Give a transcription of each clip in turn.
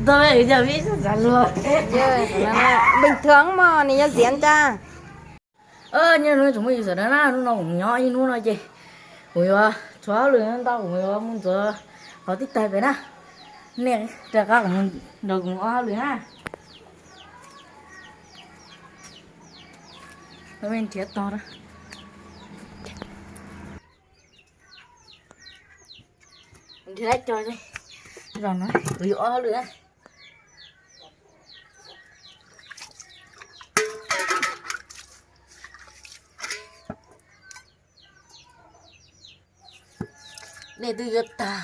Bình thường mà, nws yog diễn ra. Nyob zoo tsoom phooj ywg sawv daws na, hnub no kuv mus nyob ib hnub no ces kuv yuav tshuav hauj lwm ntau, kuv yuav mus ntxuav qhov tib tag pem na. Nej rov qab kuv nrog kuv mus ua hauj lwm na. Nrhiav tog, nrhiav lab cog, zaum no kuv yuav ua hauj lwm na. Dej twb yuav tag.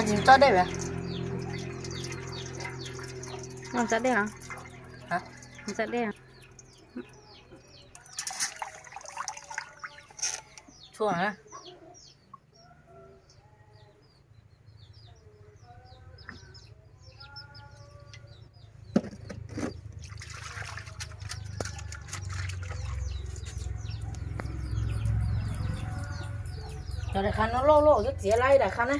Tsis tso dej, tso dej, tso dej. Tshua na. Cov daim qhab no loj loj, yuav txiav lawm daim qhab na.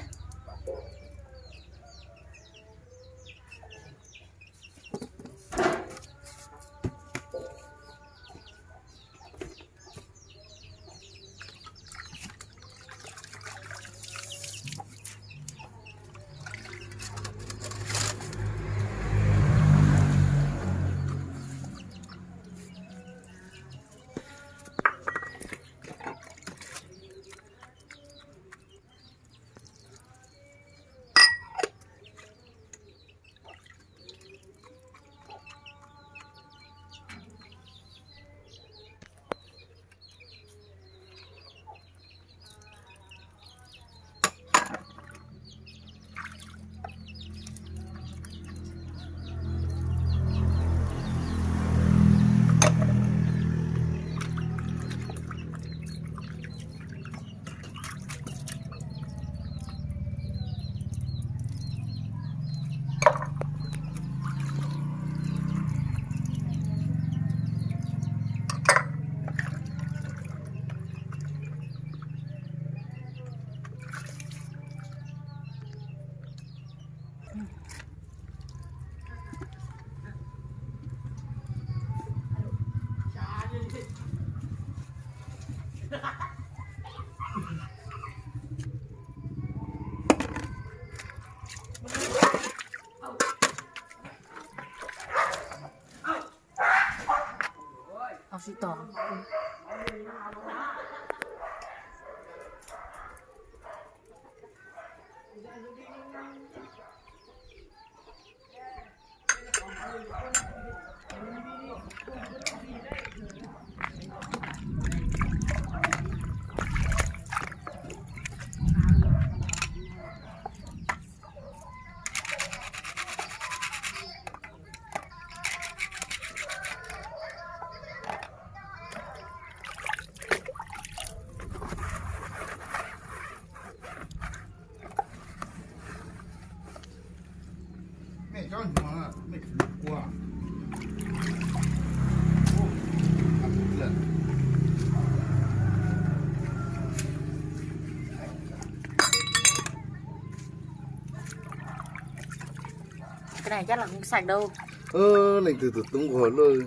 Cái này chắc là không sạch đâu. Ơ, leej twg tus tub nquag lawm.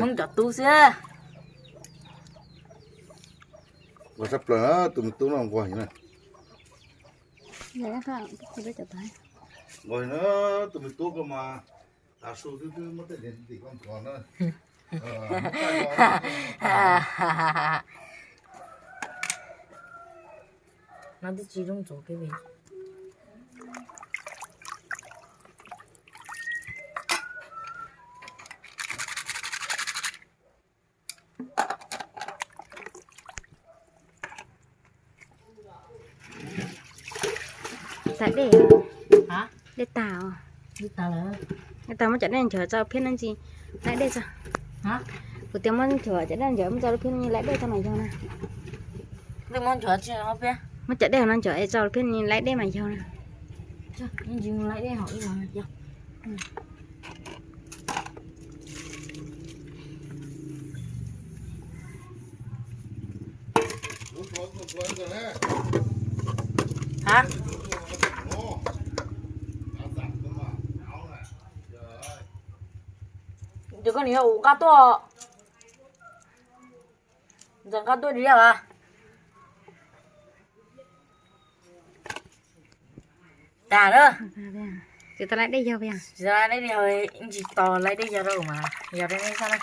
Mong cov tub xwb. Nquag tshaj plaws na, tus me tub no nquag heev na. Nquag heev na, tus me tub koj mas tav su twb twb muab tej niag ntim koj nrov na. No twb tsis zoo ntxuav kiag li. Tag dej, dej tag os. Dej tag, muab cov dej nchuav tso phiab no ntsis, laib dej tso. Kuv tias muab nchuav cov dej nchuav muab tso lub phiab no laib dej tso mas yog na. Muab cov dej no nchuav es tso lub phiab no laib dej mas yog na. Laib dej. Ha? Ces koj niam yog ua nqaj tuaj, ntxeev nqaj tuaj li a. Tas lawm. Tsis tau laib dej yog, tsis tau laib dej yog, tsis tau laib dej yog rau mas yog rau nej saib na.